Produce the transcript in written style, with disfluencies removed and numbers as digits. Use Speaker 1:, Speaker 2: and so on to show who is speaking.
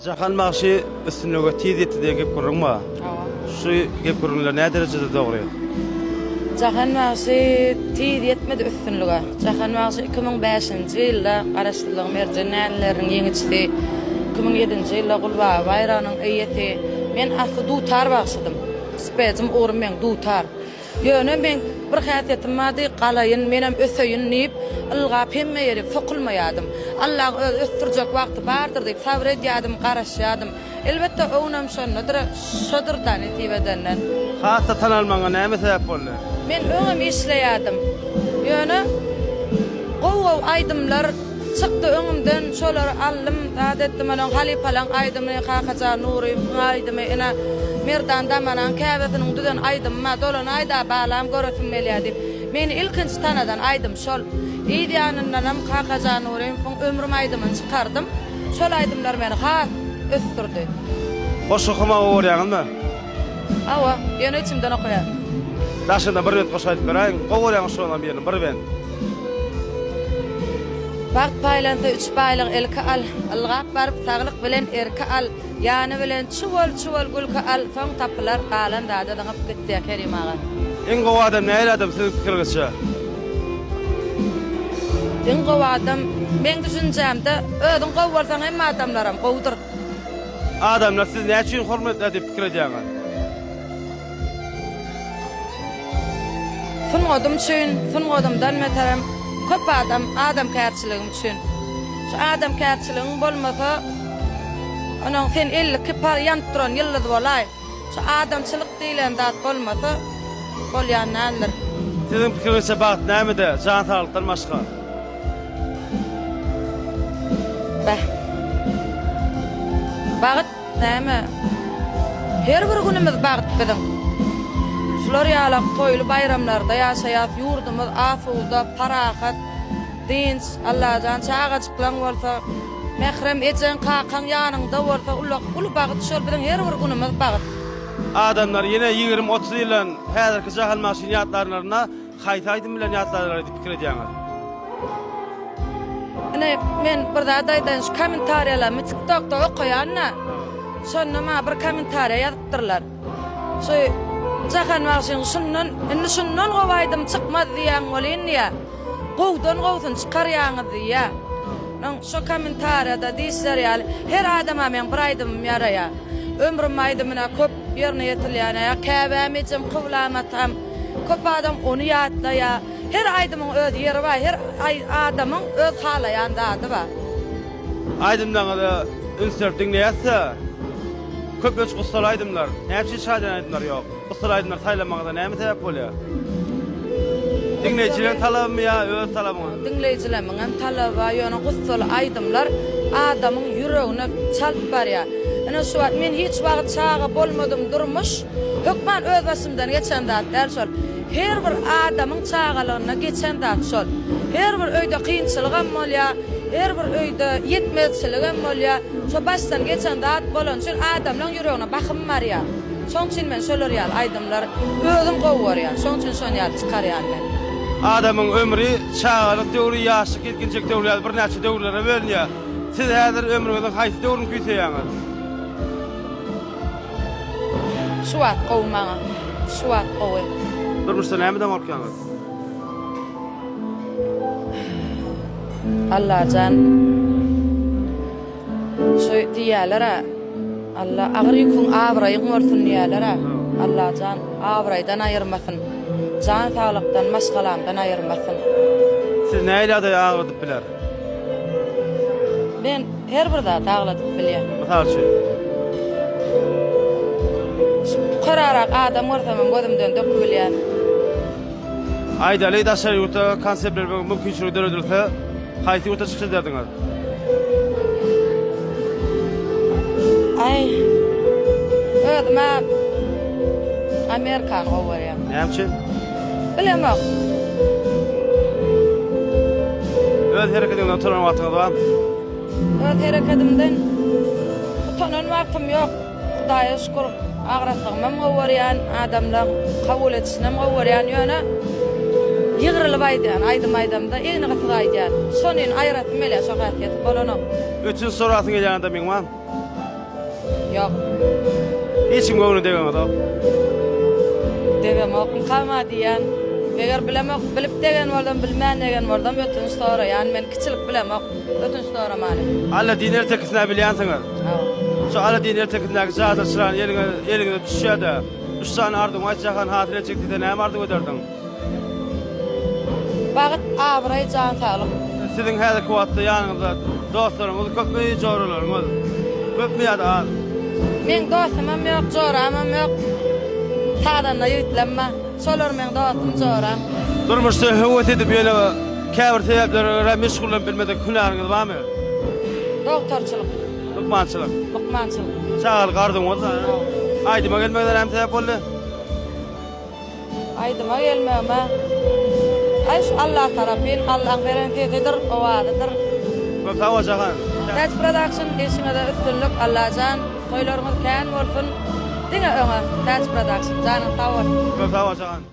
Speaker 1: Jahan bagşy üstünlige tiz ýetdi diýen gep gürrüň bar.
Speaker 2: Hawa.
Speaker 1: Şu gep gürrüňler nä derejede dogry?
Speaker 2: Jahan bagşy tiz ýetmedi üstünlige. Jahan bagşy 2005-nji ýylda Garaşsyzlygyň merjen däneleriniň ýeňijisi, 2007-nji ýylda Gulbaba baýragynyň eýesi. Men asly dutar bagşydym. Spejim ugrum meň dutar. Ýöne meň bir häsiýetim bardy, galaýyn, menem öseýin diýip, ylgap hemme ýerik sokulmaýardym. Allaň özi ösdürjek wagty bardyr diýip sabyr edýärdim, garaşýardym. Elbetde, öwnem şondadyr, şodur-da nesip edenden.
Speaker 1: Has-da tanalmagyňa näme sebäp boldy?
Speaker 2: Men öňem işleýärdim. Ýöne gowy-gowy aýdymlar çykdy öňümden, şolary aldym, zat etdim. Onuň halypalaň aýdymyny, Kakajan Nurymowyň aýdymy, ine, Merdan Damanaň käbesiniň düzen aýdymy bar, Dolanaý-da, balam, göresim gelýär diýip. Meni ilkinji tanadan aýdym şol. Yz ýanyndanam Kakajan Nurymowyň Ömrüm aýdymyny çykardym. Şol aýdymlar meni has ösdürdi.
Speaker 1: Goşgy okamagy gowy görýäňizmi?
Speaker 2: Hawa, ýöne içimden okaýan.
Speaker 1: Daşynda bir bent goşgy aýdyp beräýiň. Gowy görýän goşgylaryňyzdan birini, bir bent.
Speaker 2: Bagt paýlansa üç baýlygy ilki al, Ylgap baryp saglyk bilen erki al, Ýany bilen çuwal-çuwal gülki al, Soň tapylar, galan zada zyňyp git diýýär Kerim aga.
Speaker 1: Iň gowy adam nähili adam siziň pikiriňizçe?
Speaker 2: Iň gowy adam, meň düşünjämde, özüň gowy bolsaň hemme adamlaram gowudyr.
Speaker 1: Adamlar sizi näçe üçin hormatlaýar diýip pikir edýäňiz?
Speaker 2: Sungatym üçin, sungatymdan beterem köp adam adamkärçiligim üçin. Şu adamkärçiligiň bolmasa, onuň sen 52 par ýanyp duran ýyldyz bolaý. Şu adamçylyk diýlen zat bolmasa, bolýan däldir.
Speaker 1: Siziň pikiriňizçe bagt nämede, jan saglykdan başga?
Speaker 2: Bäh. Bagt näme? Her bir günümiz bagt biziň. Şular ýalak toýly baýramlarda ýaşaýas, ýurdumyz asuda, parahat, dynç, Allajan çagajyklaň bolsa, mährem ejeň, kakaň ýanyňda bolsa uly uly bagt şol biziň her bir günümiz bagt.
Speaker 1: Adamlar ýene 20-30 ýyldan häzirki Jahan bagşyny ýatlarynda Haýsy aýdym bilen ýatlarlar diýip pikir edýäňiz?
Speaker 2: Ine men bir zat aýdaýyn şu kommentariýalarymy tiktokda okaýan-da. Şonda maňa bir kommentariýa ýazypdyrlar. Şu Jahan bagşyň şundan indi şundan gowy aýdym çykmaz diýýäň welin diýýä. Gowudan gowusyny çykarýaňyz diýýä. Onuň şo kommentariýada diýişleri ýaly her adama meň bir aýdymym ýaraýar. Ömrüm aýdymyna köp ýerine ýetirilýän ýa käbäm ejem kyblam atam. Köp adam ony ýatlaýar. Her aýdymyň öz ýeri bar, her adamyň öz halaýan zady bar.
Speaker 1: Aýdymlaryňyzy üns berip diňleýäs-de, köplenç gussaly aýdymlar. Näme üçin şadyýan aýdymlar ýok? Gussaly aýdymlary saýlamagyňyza näme sebäp bolýar? Diňleýjileriň talabymy ýa öz talabyňyz?
Speaker 2: Diňleýjilerimiň hem talaby bar, ýöne gussaly aýdymlar adamyň ýüregine çalt barýar. Ine şu wagt men hiç wagt çaga bolmadym durmuş. Hökman öz başymdan geçen zat däl şol. Her bir adamyň çagalygynda geçen zat şol. Her bir öýde kynçylygam bolýar, her bir öýde ýetmezçiligem bolýar. Şo başdan geçen zat bolany üçin adamlaň ýüregine bahym barýar. Şoň üçin men şolar ýaly aýdymlary özüm gowy görýän. Şoň üçin şony ýaly çykarýan men.
Speaker 1: Adamyň ömri çagalyk döwri, ýaşlyk, ýetginjek döwri ýaly birnäçe döwürlere bölünýär. Siz häzir ömrüňiziň haýsy döwrüni küýseýäňiz?
Speaker 2: Şu wagt gowy maňa. Şu wagt gowy.
Speaker 1: Durmuşda nämeden gorkýaňyz?
Speaker 2: Allajan şu diýýäler-ä Alla agyr ýüküň abraýyň bolsun diýýäler-ä. Allajan abraýdan aýyrmasyn. Jan saglykdan maşgalamdan aýyrmasyn.
Speaker 1: Sizi nähili ýagdaý agladyp biler?
Speaker 2: Men her bir zat agladyp bilýän.
Speaker 1: Mysal üçin?
Speaker 2: Şu pukararak adam görsemem gözümden dökübilýän.
Speaker 1: Aýdaly, daşary ýurtda konsert bermek mümkinçiligi döredilse, haýsy ýurtda çykyş ederdiňiz?
Speaker 2: Aý, özüm-ä Amerikany gowy görýän.
Speaker 1: Näme üçin?
Speaker 2: Bilemok.
Speaker 1: Öz hereketiňden utanan wagtyňyz barmy?
Speaker 2: Öz hereketimden utanan wagtym ýok. Hudaýa şükür, agraslygymam gowy görýän, adamlaň kabul edişinem gowy görýän. Ýöne ýygrylyp aýdýan, aýdym aýdamda egni gysyk aýdýan. Şonyny aýyrasym gelýär, şo häsiýeti bolanok.
Speaker 1: Ötünç sorasyň gelýän adamyň barmy?
Speaker 2: Ýok.
Speaker 1: Hiç kim göwnüne degeňizok.
Speaker 2: Degemok mukama diýýän. Eger bilemok, bilip degen bolsam, bilmän degen bolsam ötünç soraýan. Men kiçilik bilemok ötünç soramany.
Speaker 1: Alladin ertekisini bilýänsiňiz.
Speaker 2: Hawa.
Speaker 1: Şu Alladin ertekisindäki jadyly çyrany eliňe eliňize düşýär-de, üç sany arzuwyňy aýt Jahan hasyl etjek diýse näme arzuw ederdiň?
Speaker 2: Bagt, abraý, jan saglyk.
Speaker 1: Siziň häzirki wagtda ýanyňyzda dostlaryňyz köpmi, joralaryňyz? Köpmi ýa-da az?
Speaker 2: Meň dostumam ýok, joramam ýok. Sazanda ýigitlemma. Şolar meň dostum, joram.
Speaker 1: Durmuşda höwes edip ýöne käbir sebäplere görä meşgullanyp bilmedik hünäriňiz barmy?
Speaker 2: Dogtorçylyk.
Speaker 1: Lukmançylyk.
Speaker 2: Lukmançylyk.
Speaker 1: Çagalyk arzuwyňyz? Aýdyma gelmegiňize näme sebäp boldy?
Speaker 2: Aýdyma gelmegime Aý şu Allah tarapyn Allaň beren sesidir, owazydyr.
Speaker 1: Köp sag bol Jahan.
Speaker 2: Täç Production işiňizde üstünlik Allajan toýlaryňyz kän bolsun diňe öňe Täç Production janyň sag bolsun.
Speaker 1: Köp sag bol Jahan.